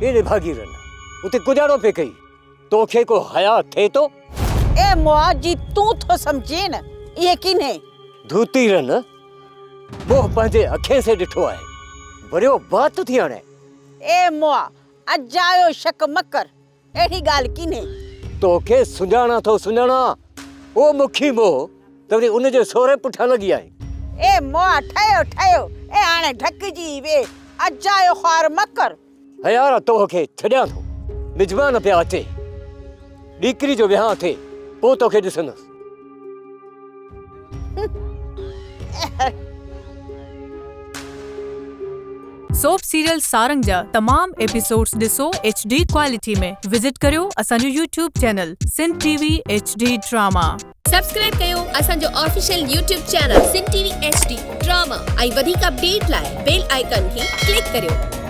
اي نڀاڳي رن، اتي ڪڄاڙو پئي ڪئي، توکي ڪو حياء ٿئي ٿو؟ اي مئا، جي تون ٿو سمجهين نه، ائين ڪينهي. ڌوتي رن، منهن پنهنجي اکين سين ڏٺو آهي، وريو بات ٿي آڻي. اي مئا، اجايو شڪ مه ڪر، اهڙي ڳالهه ڪينهي. توکي سڃاڻان ٿو سڃاڻان، او مکي موهه، ته وري ان جي سهري پٺيان لڳي آهين. اي مئا، ٺهيو ٺهيو، اي هاڻي ڍڪجي ئي ويهه، اجايو خوار مه ڪر. هيار توهه کي ڇڏيان ٿو، مزمان پيا اچي، ڏيڪري جو ويهانء ٿئي، پوء توکي ڏسندس. سوپ سيريل سارنگ جا تمام ايپيسوڊز ڏسو ايڇ ڊي ڪوالٽي ۾ وزٽ ڪريو اسان جو YouTube channel Sindh T V H D drama. Subscribe ڪيو اسان جو official YouTube channel Sindh T V H D drama ۽ وڌيڪ اپڊيٽ لاء بيل آئيڪان کي ڪلڪ ڪريو.